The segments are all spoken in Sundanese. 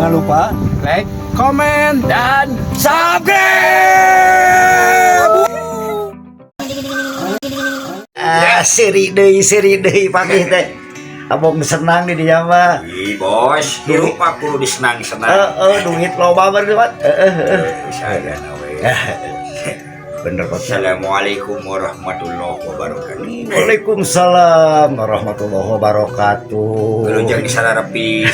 Jangan lupa Like, komen, dan subscribe. Ah, seri deui panggih teh. Abong senang di dinya mah. Ih, bos, hirup mah kudu disenang-senang. Heeh, duit loba berarti. Heeh, heeh. Sadana we. Bener kok. Assalamualaikum warahmatullahi wabarakatuh. Waalaikumsalam warahmatullahi wabarakatuh. Wilujeng disararepi.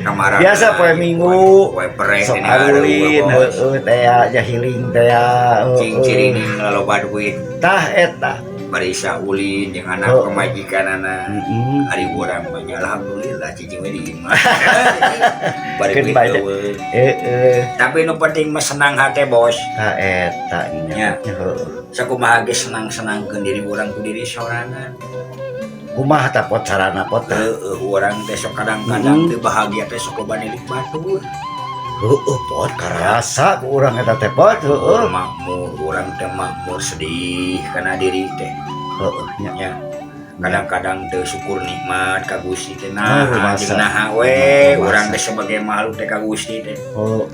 Kamara. Biasa poe Minggu. Poe pereh Sok dina arulin, bos. Heeh teh ya healing teh ya. Cing cirining loba duit. Tah eta. Barisa ulin jeung anak Oh. pamajikanana. Heeh. Ari urang mah nya alhamdulillah cicing we di imah. Bari Keun duit bae. eueuh. Heeh. Tapi nu penting mah senang hate, bos. Tah eta nya. Nya. Heeh. Sakumaha ge senang-senangkeun diri urang ku diri sorangan. Kumaha tah pot carana pot tah? Heeh, urang teh sok kadang-kadang teu bahagia teh sok loba nilik batur. Heeh pot karasa ku urang eta teh pot heeh. Makmur, urang teh makmur sedih kana diri teh. Heeh nya. Nya. Kadang-kadang teu syukur nikmat ka Gusti teh Oh, nah, rumasa. jeung naha we Rumasa. urang teh sebagai makhluk teh ka Gusti teh. Oh,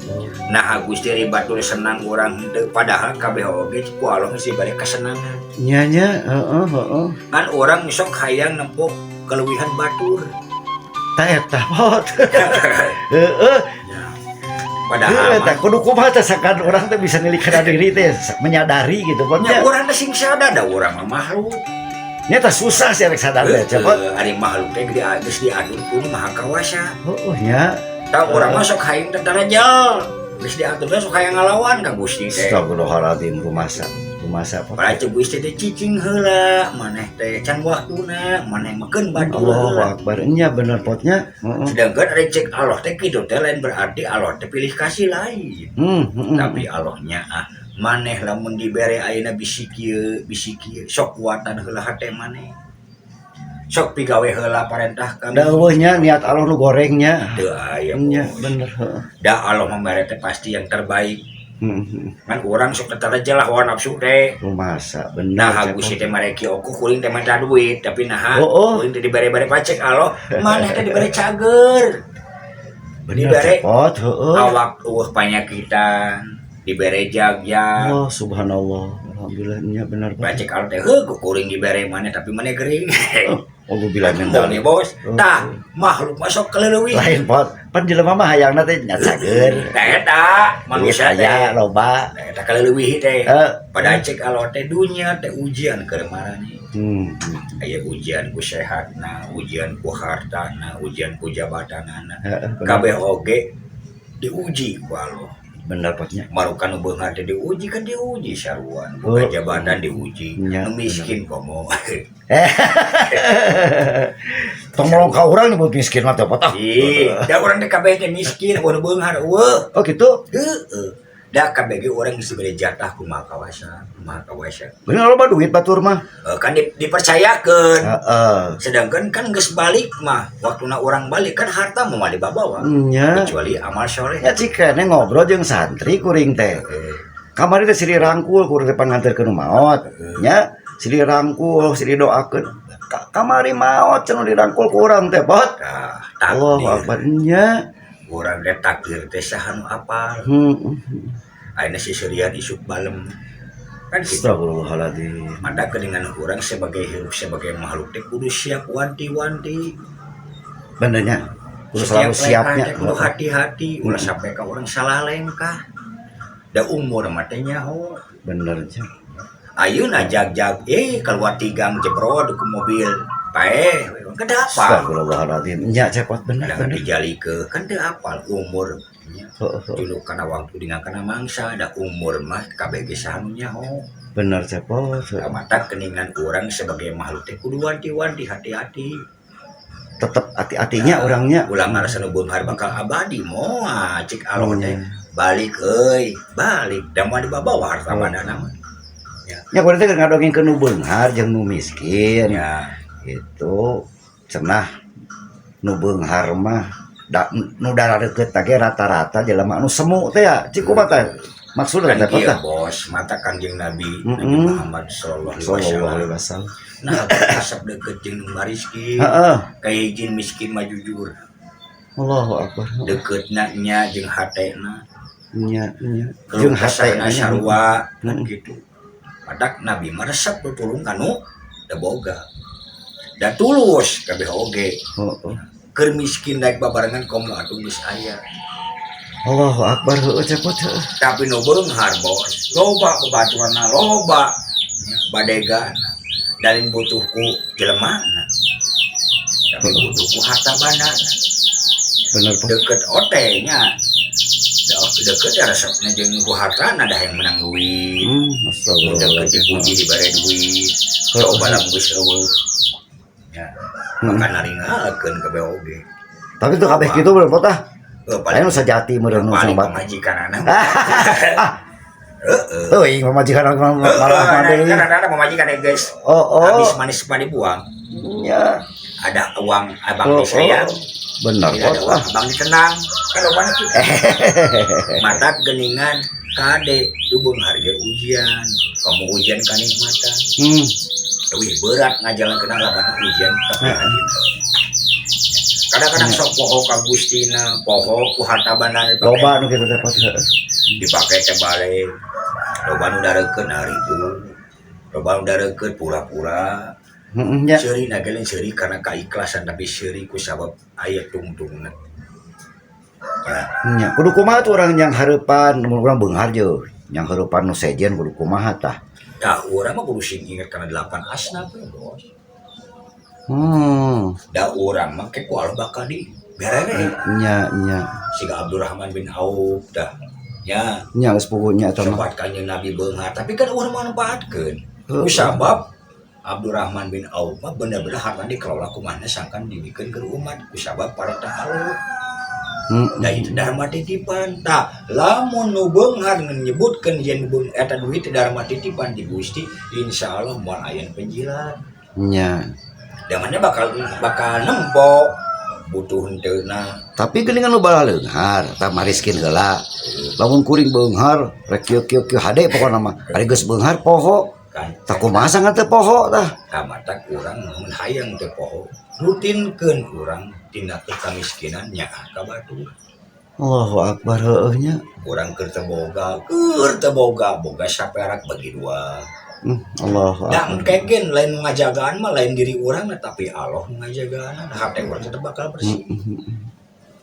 Nah, Gusti ari batur senang urang henteu, padahal kabeh oge ku Allah geus dibere kesenangan. Nya nya, heeh heeh. Kan urang sok hayang nempo keleuwihan batur. Tah eta pot. Heeh. Padahal Heeh, mah tah kudu kumaha teh sakan urang teh bisa nilik kana diri teh menyadari gitu pot nya nya. urang teh sing sadar da urang mah makhluk. Nya tah susah sih rek sadar teh cepot. Heeh, ari makhluk teh gede geus diatur ku Nu Maha Kawasa. Heeh nya. Tah urang mah sok hayang teh tarajal. Geus diatur teh sok hayang ngalawan ka Gusti teh. Astagfirullahaladzim, rumasa. Rumasa pot. Padahal cek Gusti teh cicing heula, maneh teh can waktuna, maneh makeun batur Allahu heula. Akbar. Nya bener potnya. Heeh. Sedangkan ari cek Allah teh kitu teh lain berarti Allah teh pilih kasih lain. Tapi Allahnya ah maneh lamun dibere ayeuna bisi kieu, bisi kieu, sok kuatan heula hate maneh. Sok pigawe heula parentah kami. Da eueuh nya niat Allah nu gorengnya. Teu aya. Nya Bos. Bener heeh. Da Allah membere teh pasti yang terbaik. Kan urang sok tetaraja lah hawa nafsu teh. Rumasa bener. Nah, Cepot. Gusti teh mareki oku kuring teh minta duit, tapi nah Oh. kuring teh dibere-bere pacek Allah, maneh teh dibere cager. Bener dibere cepot heeh. Awak eueuh panyakitan, dibere jagjag. Oh, subhanallah. Alhamdulillah nya bener pot. Pacek Allah teh heuh ku kuring dibere maneh tapi maneh gering. Oh, bilang Mun nih bos, Oh. tah makhluk masuk keleuwih. Lain pot. Pan jelema mah hayangna teh nya cager. Tah eta manusia Duit aya teh. Loba. Tah eta kaleuwih teh. Eh. Pada cek Allah teh dunya teh ujian keur marani. Aya ujian ku sehatna, ujian ku hartana, ujian ku jabatanana. Heeh, bener. Kabeh oge diuji ku Allah. Bener potnya. Marukan nu beunghar teh diuji kan diuji sarua. Oh. Bukan jabatan diuji. Nya, Nu miskin komo. Tong molong ka urang nyebut miskin mah teh pot ah. Ih, da urang teh kabeh teh miskin, eueuh nu beunghar eueuh. Oh gitu. Heeh. Da kabeh ge urang geus dibere jatah ku Maha Kawasa, Maha Kawasa. Bener loba duit batur mah. Eh, kan dipercayakeun. Heeh. Sedangkan kan geus balik mah, waktuna urang balik kan harta mah moal dibawa. Nya. Kecuali amal soleh. Ya cikene ngobrol jeung santri kuring teh. Kamari teh silih rangkul kuring teh panganterkeun nu maot. Nya, silih rangkul, silih doakeun. Kamari maot cenah dirangkul ku urang teh pot. Tah, Allahu takdir. Akbar nya. Urang teh takdir teh saha nu apal. Ayeuna siseulian isuk balem. Kan gitu. Astagfirullahaladzim. Maka dengan urang sebagai hirup sebagai makhluk teh kudu siap wanti-wanti. Benernya. Kudu selalu Setiap lengkah siapnya. teh kudu hati-hati, ulah sampai ka urang salah lengkah. Da umur mah teh nyaho. Bener nya. Ayeuna jag-jag keluar tigang jebrod ke mobil. Paeh, kan teu apal. Astagfirullahaladzim. Nya cepot bener Kadang bener. dijalikeun kan teu apal umur. Nya. Heeh, heeh. Dulu kana waktu dengan kana mangsa da umur mah kabeh ge saha nu nyaho. Bener cepot. Heeh. Mata keningan urang sebagai makhluk teh kudu wanti-wanti hati-hati. Tetep hati-hatinya orangnya. Ulah ngarasa nu beunghar bakal abadi moal cik Allah teh. Hmm. Balik euy, balik da moal dibawa harta bandana mah. Nya kuring teh ngadongengkeun nu beunghar jeung nu miskin. Ya. Itu cenah nu beunghar mah da, nu darareukeup ge rata-rata jelema anu semu teh ya. Cik kumaha teh? Maksudna Kan teh kieu teh? Bos, mata Kanjeng Nabi Nabi Muhammad sallallahu alaihi Sallallahu wasallam. alaihi wasallam. Nah, resep deket jeung nu mariskin. Heeh. Kayak izin miskin mah jujur. Allahu akbar. Deketna nya jeung hatena. Nya nya. Jeung jeung hatena hatena sarua kan gitu. Matak Nabi mah resep tulung kanu teu boga. Da tulus kabeh oge. Heeh. Keur miskin daek babarengan komo atuh geus aya. Allahu akbar heueuh cepot heueuh. Tapi nu beunghar bos, loba babaturanna loba nya badegana. Dalin butuh ku jelemana. Tapi butuh ku harta bandana. Bener Pak. Deket ote nya. Deket ya resepna jeung ku hartana dah yang menang duit. Deket Astagfirullahaladzim. Dipuji dibere duit. Coba lamun geus eueuh. Ya, maka naringalkeun kabeh oge. Tapi tuh kabeh kitu bener Pot ah. Heuh, Aya nu sajati meureun nu paling sobat. Pamajikanana. Euy, pamajikan malah Heeh, deui. kan ada pamajikan ya guys. Oh. Habis manis mah dibuang. Nya. Ada uang abang Oh, disayang. oh. Bener Tidak ada Pot uang ah. abang ditenang. Kan lobana kitu. Mata geningan kade dubung harga ujian. Kamu ujian kanikmatan. Lebih berat ngajalankeun lamun ujian keprihatin. Kadang-kadang sok poho ka Gustina, poho ku harta banda dipake. Loba nu kitu teh Pot heueuh. Dipake teh balik. Loba nu darekeun haribu. Loba nu darekeun pura-pura. Heeh nya. Seuri na ge lain seuri karena kaikhlasan tapi seuri ku sabab aya tungtungna. Ya, Nya, kudu kumaha tuh urang yang hareupan mun urang beunghar je. Yang hareupan nu sejen kudu kumaha tah. Tah urang mah kudu sing inget kana 8 asnaf we, Bos. Da urang mah ke ku Allah bakal di berere. Nya nya. Siga Abdurrahman bin Auf dah. Ya, Nya geus puguh nya eta mah. sobat kanjeng Nabi beunghar, tapi kan urang manfaatkeun. Heeh. Ku sabab Abdurrahman bin Auf mah bener-bener harta dikelola kumaha sangkan dibikeun ke umat ku sabab parentah Allah. Da itu dharma titipan. Tah, lamun nu beunghar nyebutkeun yen beung eta duit teh dharma titipan di Gusti, insyaallah moal aya nu penjilat. Nya. Da mana bakal bakal nempo butuh henteuna. Tapi geuningan nu balaleunghar, tah mariskin heula. Lamun kuring beunghar, rek kieu kieu kieu hade pokona mah. Ari geus beunghar poho. Kan Tah kumaha sangat teu poho tah. Tah matak urang mun hayang teu poho, rutinkeun urang tina kemiskinan nyaah ka batur. Allahu akbar heueuh nya. Urang keur teu boga, boga saperak bagi dua. Allahu Da akbar. engke lain nu ngajagaan mah lain diri urang tapi Allah nu ngajagaan. Hate urang tetep bakal bersih.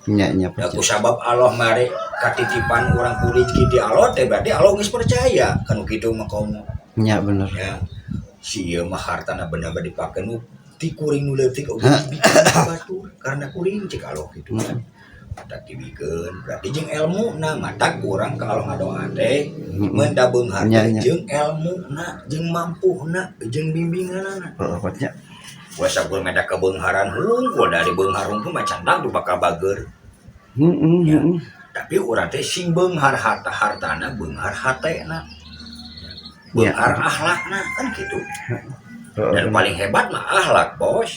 Nya nya Da percaya. ku sabab Allah mare katitipan urang ku rezeki di Allah teh berarti Allah geus percaya kan kitu mah komo. Nya bener. Ya. Si ieu mah hartana bener-bener dipake nu ti kuring nu leutik oge dibikeun ka batur karena kuring cek Allah kitu kan. Matak dibikeun berarti jeung elmuna matak urang ka Allah ngadoa teh mun da beunghar Nya, nya. jeung elmuna jeung mampuhna jeung bimbinganana. Heeh, Pot nya. Wasa gua meda kebeungharan hungkul dari beunghar hungkul mah candang tuh bakal bager. Heeh, Ya. heeh. Tapi urang teh sing beunghar harta hartana beunghar hatena. Ya. Beunghar akhlakna kan gitu. Heeh, Dan bener. paling hebat mah akhlak, Bos.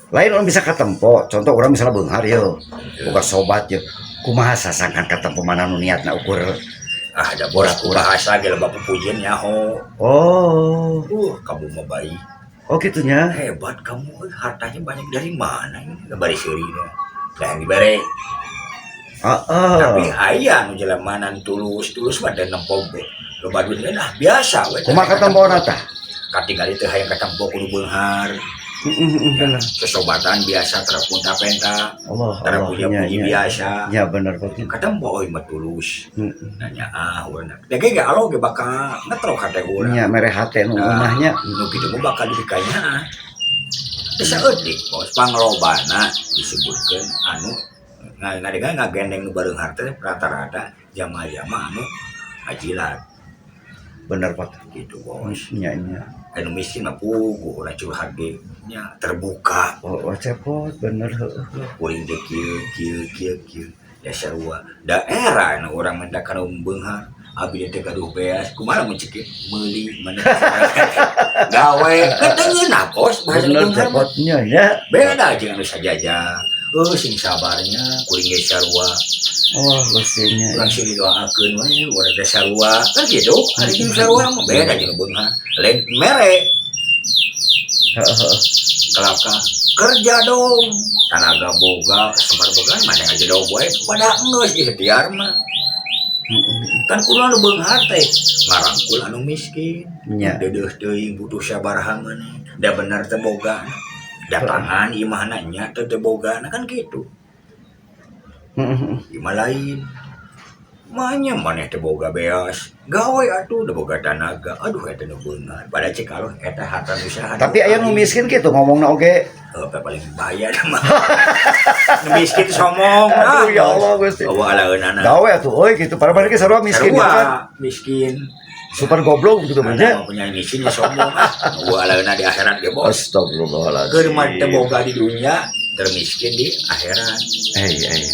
Lain orang bisa katempo, contoh orang misalnya beunghar ye, boga sobat ye. Kumaha sasangkan katempo mana nu niatna ukur Ah, ada bos bahasa ge loba pupujian nyaho. Oh. Kamu mah baik. Oh gitunya. Hebat kamu, hartanya banyak dari mana ini? Bari seuri dah. Lah yang dibere. Heeh. Tapi aya nu jelema tulus, tulus mah da nempo loba duit ah biasa we. Kumaha katempona tah? Katingali teh hayang katempo kudu beunghar. Heeh, heeh, bener. Kesobatan biasa tara punta-penta, Allah tara Allah puja-puji nya, nya. biasa. Ya bener Pot. Katempo euy mah tulus. Heeh. Nanya ah urang. Da ge ge Allah ge bakal ngetrok hate urang. Nya mere hate nu Nah, ngeunahnya. nu kitu mah bakal dibikanya. Bisa eutik bos panglobana disebutkeun anu ngadengar ngagendeng nu bareunghar teh rata-rata jamaah-jamaah anu ajilat Bener Pot. gitu bos. Nya nya. Anu miskin mah puguh urang curhat ge nya terbuka. Oh, oh cepot bener heueuh. Kuring teh kieu kieu kieu kieu da sarua daerah anu urang minta kana beunghar abi teh gaduh beas kumaha mun cekit meuli mana gawe keteungeunah bos bahasa Bener beunghar mah. cepotnya ya. Beda jeung anu sajaja heuh sing sabarnya kuring ge sarua. Oh, gustinya. Urang sing didoakeun we urang teh sarua kan kitu ari jeung sarua mah beda jeung beunghar lain mere. Heeh, heeh. Kelaka kerja dong, tanaga boga, semar boga mana aja dong gue pada geus ikhtiar mah. Kan kudu anu beunghar teh ngarangkul anu miskin. Deudeuh teuing butuh sabaraha maneh. Da bener teu boga. Datangan imahna nya teu teu boga kan gitu. Imah lain. Manya maneh teu boga beas. Gawe atuh teu boga tanaga. Aduh, eta nu beunghar. Pada cek Allah eta harta nu saha. Tapi aya nu miskin kitu ngomongna oge. Oh, paling bahaya mah. Nu miskin somong. Aduh, ya Allah Gusti. Oh, alaeunana. Gawe atuh euy kitu. Padahal mereka sarua miskin gitu kan. Miskin. Super goblok gitu Ada nya. mau punya miskin ya sombong ah. Gua alaeuna di akhirat ge, bos. Astagfirullahaladzim. Keur mah teu boga di dunia, termiskin di akhirat. Eh, eh.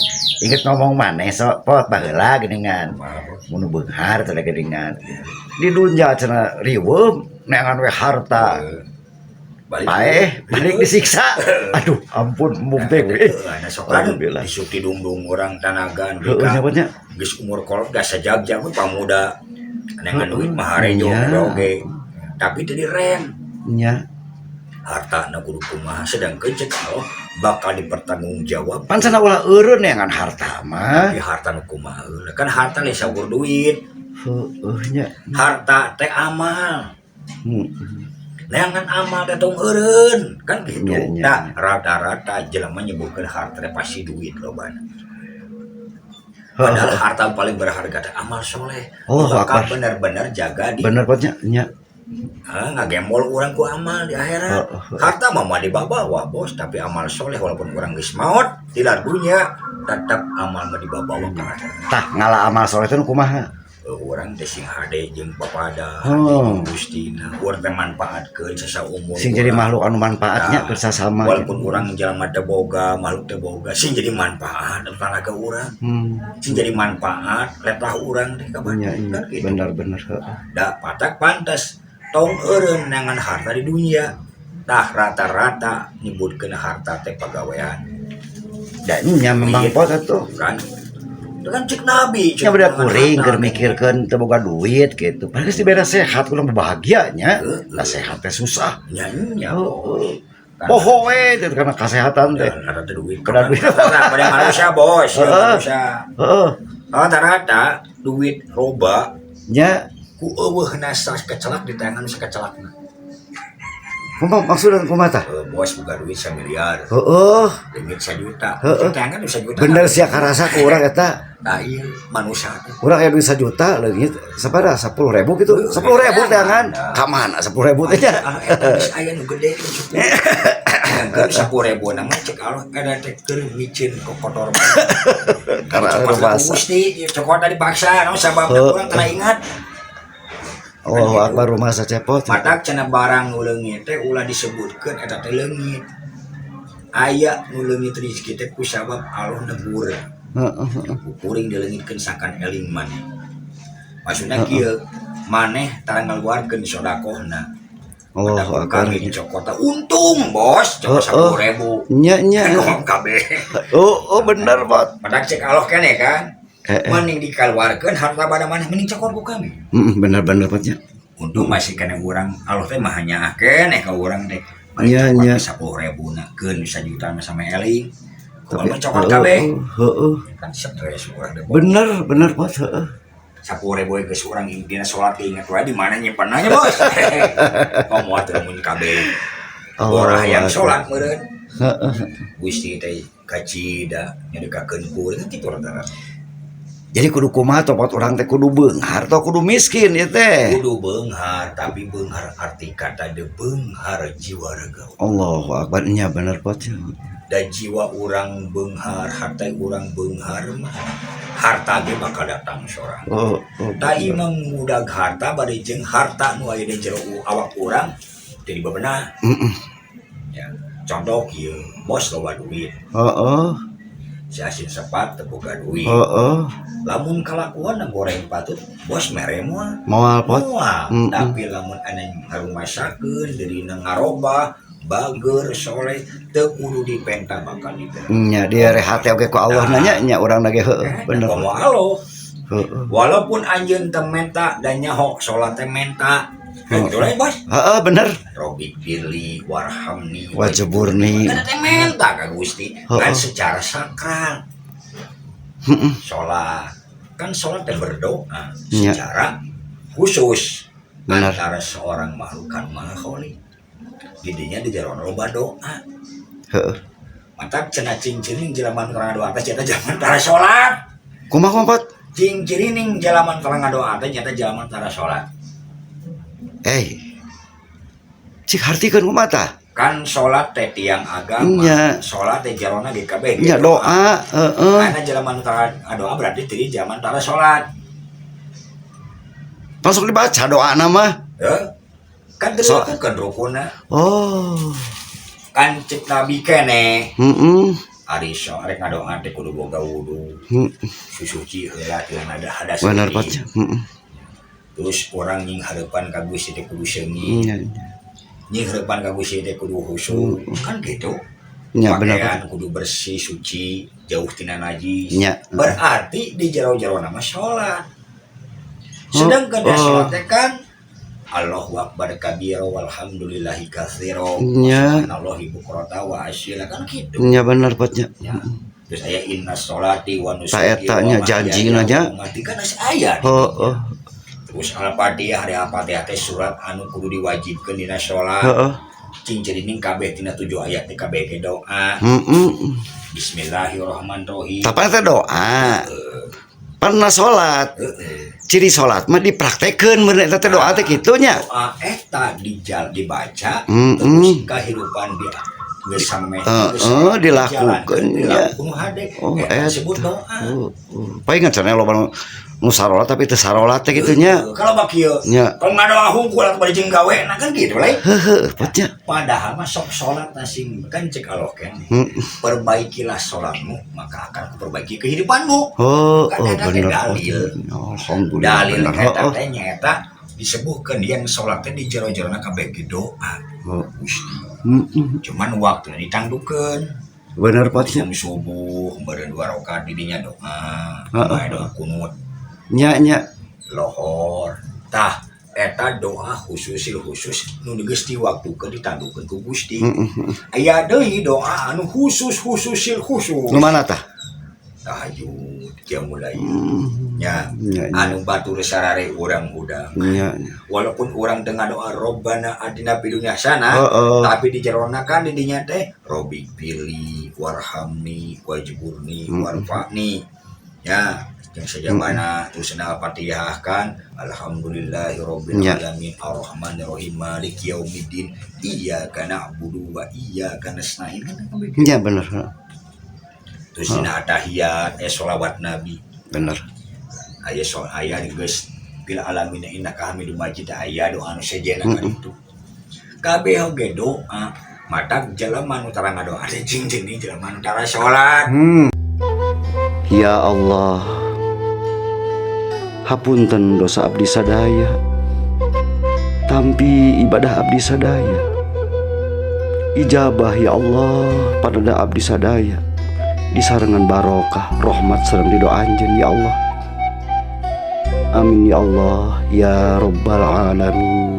Inget ngomong maneh sok pot baheula geuningan. Mun beunghar teh geuningan. Di dunya cenah riweuh neangan we harta. Balik. Paeh, balik disiksa. Aduh, ampun embung teh we. Nah, sok kan Alhamdulillah. disuk didungdung orang tanagan. Heueuh nya nya. Geus umur kolot gak sajag-jag pamuda. Neangan duit mah harejo oge. Tapi teu direm. Nya. Harta na kudu kumaha, sedangkan cek Allah bakal dipertanggungjawab. Pan cenah ulah eureun neangan harta mah. Tapi harta nu kumaha kan, harta lain saukur duit. Heueuh nya. Harta teh amal. Neangan amal teh tong eureun kan gitu. Nya, nya, Nah, nya. rata-rata jelema nyebutkeun harta teh pasti duit lobana. Padahal harta paling berharga teh amal soleh. Allahu Bakal Akbar. bener-bener jaga di Bener pot nya. Nya. Ah, ngagembol urang ku amal di akhirat. Harta mah moal dibawa bos, tapi amal soleh walaupun urang geus maot di dunya tetap amal mah dibawa ke akhirat. Tah ngala amal soleh teh nu kumaha? Urang teh sing hade jeung papada, Oh. hade jeung Gustina, urang teh manfaatkeun sesa umur. Sing jadi urang. makhluk anu manfaatnya Nah, keur sasama. Walaupun urang jelema teu boga, makhluk teu boga, sing jadi manfaat tanaga urang. Sing jadi manfaat letah urang teh kabar. Nya, nya. Kan gitu. Bener bener heueuh. Da patak pantes tong eureun neangan harta di dunia. Tah rata-rata nyebutkeun harta teh pagawean. Da nya memang Iya. pot atuh. Kan? Itu kan cek Nabi, cek Nya budak neangan kuring harta. keur mikirkeun teu boga duit gitu. Padahal geus dibere sehat kurang bahagia nya. Heeh. Lah sehat teh susah. Nya nya. Heeh. Poho we teh karena kesehatan teh. Karena teh duit. Karena duit. Karena pada manusia bos, ya, manusia. Heeh. Rata-rata duit loba Nya ku eueuhna sakecelak di tangan sakecelakna. kumaha maksudna kumaha tah? Bos boga duit 1 miliar, Heeh. leungit 1 juta. Heeh. Di tangan 1 juta. Bener sia karasa ku urang eta. Nah, iya manusia teh. Urang aya duit 1 juta leungit sabaraha 10.000 gitu. 10.000 tangan. Ka mana 10.000 teh nya? Ah, eta geus aya nu gede nu 10. Sedangkan 10.000 nama cek Allah eta teh keur micin kokotor. Karena Cokot rumasa. Gusti, cokot tadi paksa, no sabab urang teu ingat. Allahu Akbar rumasa cepot. Matak cenah barang nu leungit teh ulah disebutkeun eta teh leungit. Aya nu leungit rezeki teh ku sabab Allah negur. Heeh. Ku kuring dileungitkeun sangkan eling maneh. Maksudna kieu, maneh tara ngaluarkeun sodakohna. Allahu Akbar. Kami dicokot untung bos, cokot 10.000. Nya nya. Ngomong kabeh. Oh, oh bener pot. Matak cek Allah keneh kan. Eh, eh. Mending dikaluarkeun harta pada maneh mending cokot ku kami. Bener bener potnya. Untung masih kena urang Allah teh mah hanya keneh ka urang teh. Nya, nya. 10.000 na keun 1 juta mah sama eling. Tapi Tapi cokot kabeh. Heeh. Kan stres urang teh. Bener bener pot heeh. 10.000 geus urang dina salat inget wae di mana nyimpenna nya bos. Komo atuh mun kabeh. Orang yang salat meureun. Heeh. Gusti teh kacida nyedekakeun kuring kan kitu rata-rata. Jadi kudu kumaha toh pot urang teh kudu beunghar atau kudu miskin ieu teh? Kudu beunghar, tapi beunghar arti kata de beunghar jiwa raga. Allahu Akbar nya bener pot. Dan jiwa urang beunghar, hate urang beunghar mah harta ge bakal datang sorang. Oh, Ta imang mudag harta bade jeung harta nu aya di jero awak urang teu dibebenah. Ya, contoh kieu, bos loba duit, Heeh. si asin sepat teu boga duit. Heeh. Lamun kalakuan goreng patut, bos mere moal. Moal pot. Moal, tapi lamun anu ngarumasakeun dirina ngarobah, bager, soleh, teu kudu dipenta bakal dibere. Nya dia rehat oge ku Allah nanya nya urang lagi heueuh bener. Komo Allah. Walaupun anjeun teu menta dan nyaho salat teh menta. Kan gitu lah, Bos. Heeh, bener. Robbighfirli warhamni Wajburni. Kan teh menta ka Gusti. Kan secara sakral. Salat kan salat teh berdoa secara khusus antara seorang makhluk kan maha khalik. Didinya di jero loba doa. Mantap cenah cing-cirining jelema nu tara ngadoa teh nyata jelema tara salat. Kumaha kumaha, Pot? Cing-cirining jelema tara ngadoa teh nyata jelema tara salat. Eh. Cik hartikeun kumaha tah? Kan salat teh tiang agama. Salat teh jerona ge kabeh. Nya doa, heeh. Karena jelema nu tara ngadoa berarti teu jelema tara salat. Langsung dibaca doa nama. Heuh. Kan teu dilakukeun rukunna. Oh. Kan cek Nabi keneh. Ari so arek ngadoa teh kudu boga wudu. Susuci heula tina ada hadas. Bener, Pot. Heeh. Terus orang nyinghareupan ka Gusti teh kudu seungit. Nyinghareupan ka Gusti teh kudu khusyuk. Kan gitu. Nya bener, Pot. Pakaian kudu bersih, suci, jauh tina najis. Berarti di jero-jero nama salat. Sedangkan oh, salat teh kan Allahu akbar kabira walhamdulillahi katsira. Subhanallahi bukrata wa asyila kan gitu. Nya bener, Pot nya. Ya. Terus aya inna sholati wa nusuki Ta eta nya wa mahyaya janjina nya. wa mamati kan geus aya. Heeh. Terus Al-Fatihah, hari Al-Fatihah teh surat anu kudu diwajibkeun dina salat. Cing cirining kabeh tina 7 ayat teh kabeh ge doa. Bismillahirrahmanirrahim. Tapi teh doa. Pernah salat. Ciri salat mah dipraktekeun meureun eta teh doa teh kitu nya. Doa eta dijal dibaca terus kehidupan dia geus sameh geus dilakukeun nya. Dilakukeun hade. Oh, Eta eta. disebut doa. Oh, oh. Palingan cenah loba nu sarolat tapi teu sarolat teh kitu nya. Heeh, kalau bak kieu. Kalau ngadoa hungkul atuh bari jeung gawe nah kan gitu lain. Heuheuh, Pot nya. Padahal mah sok salat sing kan cek Allah kan. Perbaikilah salatmu maka akan kuperbaiki kehidupanmu. Oh, Kan oh eta teh bener. dalil. Alhamdulillah Dalil bener. eta Oh, teh nyaeta disebutkeun yang salat teh di jero-jerona kabeh ge doa. Oh. Gusti. Cuman waktuna ditangdukeun. Bener, Pot nya. Jam subuh meureun 2 rakaat di dinya doa. Bae doa kunut. Nya nya. Lohor. Tah eta doa khususil khusus nu geus diwaktukeun ditangdukeun ku Gusti. Aya deui doa anu khusus khususil khusus. Nu mana tah? Tahajud, qiyamul lail. Nya, Nya, nya. anu batur sarare urang hudang. Nya nya. Walaupun urang tengah doa Robbana atina fid dunya hasanah, tapi di jerona kan di dinya teh Robbighfirli warhamni wajburni warfa'ni. Ya, yang sejabana terus Al-Fatihah kan alhamdulillahirabbil alamin arrahmanirrahim maliki yaumiddin iyyaka na'budu wa iyyaka nasta'in kan kabeh. Nya bener. Terus dina atahiyat aya sholawat Nabi. Bener. Aya sol aya geus fil alamin innaka hamidum majid aya doa anu sejenna kan itu. Kabeh oge doa matak jelema nu tara ngadoa teh jeung jenis jelema nu tara salat. Ya Allah, hapunten dosa abdi sadaya, tampi ibadah abdi sadaya, ijabah ya Allah pada abdi sadaya, disarengan barokah rahmat sareng ridho anjeun ya Allah. Amin ya Allah ya rabbal alamin.